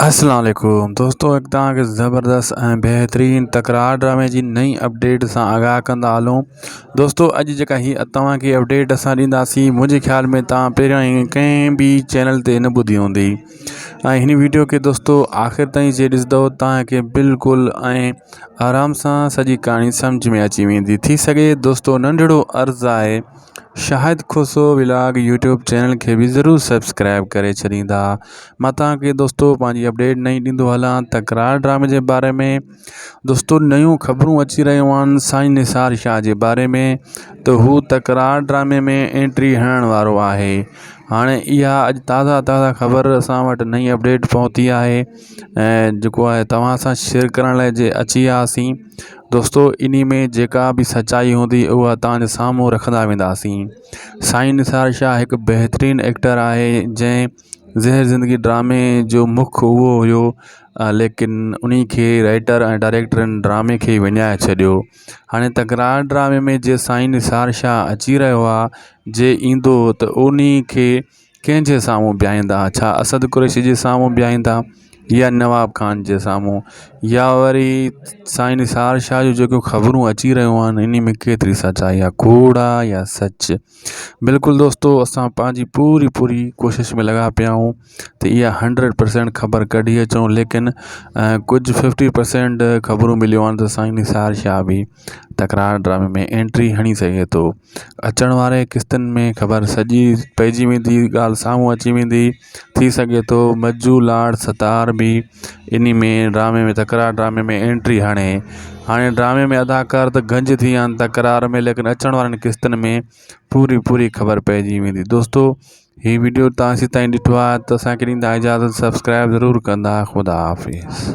اسلام عليڪم دوستو هڪ توهان کي زبردست ۽ بهترين تڪرار ڊرامي جي نئين اپڊيٽ سان آگاهه ڪندا هلون دوستو اڄ جيڪا هي توهان کي اپڊيٽ اسان ڏينداسين منهنجي خيال ۾ توهان پهريان ئي ڪنهن به چينل تي نه ٻڌي هوندي ۽ هن ويڊيو کي دوستو آخر تائين جي ڏسندو توهان کي بلڪل ۽ آرام سان سڄي ڪهاڻي سمجھ ۾ اچي ويندي ٿي سگهي دوستو ننڍڙو عرض آهي Shahid Khoso vlog YouTube channel کي به ضرور سبسڪرائب ڪري ڇڏيندا. مان توهان کي دوستو پنهنجي اپڊيٽ نئين ڏيندو هلان تڪرار ڊرامي جي باري ۾ دوستو نيون خبرون اچي رهيون آهن سائين نثار شاهه جي باري ۾ ته هو تڪرار ڊرامي ۾ انٽري هڻڻ وارو آهي هاڻي اها اڄ تازا تازا خبر اسان وٽ نئين اپڊيٽ پهتي آهي ۽ جيڪو آهي توهان سان شيئر ڪرڻ لاء جي اچي وياسين دوستو انهي ۾ جيڪا به سچائي هوندي اها توهان جي سامهون رکندا وينداسين سائين نثار شاهه هڪ بهترين ايڪٽر آهي جنهن زهر زندگي ڊرامي جو مک اهو هيو ليڪن انهي کي رائيٽر ۽ ڊائريڪٽر ان ڊرامي کي وڃائي ڇڏيو هاڻي تڪرار ڊرامي ۾ جي سائين نثار شاهه اچي رهيو آهي جي ايندو ته انهي کي ڪنهن جي سامهون بيهائيندا ڇا اسد قريشي جي سامهون بيهائيندا يا نواب خان جي سامهون يا وري سائين نثار شاهه جون جيڪيون خبرون اچي رهيون آهن انهي ۾ ڪيتري سچائي آهي ڪوڙ آهي يا سچ بلڪل دوستو اسان پنهنجي پوري پوري ڪوشش ۾ لڳا پيا آهيون ته اها هنڊريڊ پرسينٽ خبر ڪڍي اچون ليڪن ڪجهه ففٽي پرسينٽ خبرون مليون آهن ته سائين نثار شاهه به تڪرار ڊرامي ۾ انٽري هڻي سگهي ٿو اچڻ واري قسطن ۾ خبر سڄي پئجي ويندي ڳالهه سامهون اچي ويندي ٿي سگهي ٿو مجو لاڙ ستار به انهي ۾ ڊرامي ۾ تڪرار ڊرامي ۾ انٽري هڻي هاڻي ڊرامي ۾ اداڪار ته گنج ٿي ويا آهن تڪرار ۾ ليڪن اچڻ وارن قسطن ۾ پوري پوري خبر پئجي ويندي دوستو هي ويڊيو تان اسي تائين ڏٺو آهي ته اسان کي ڏيندا اجازت سبسڪرائب ضرور ڪندا خدا حافظ.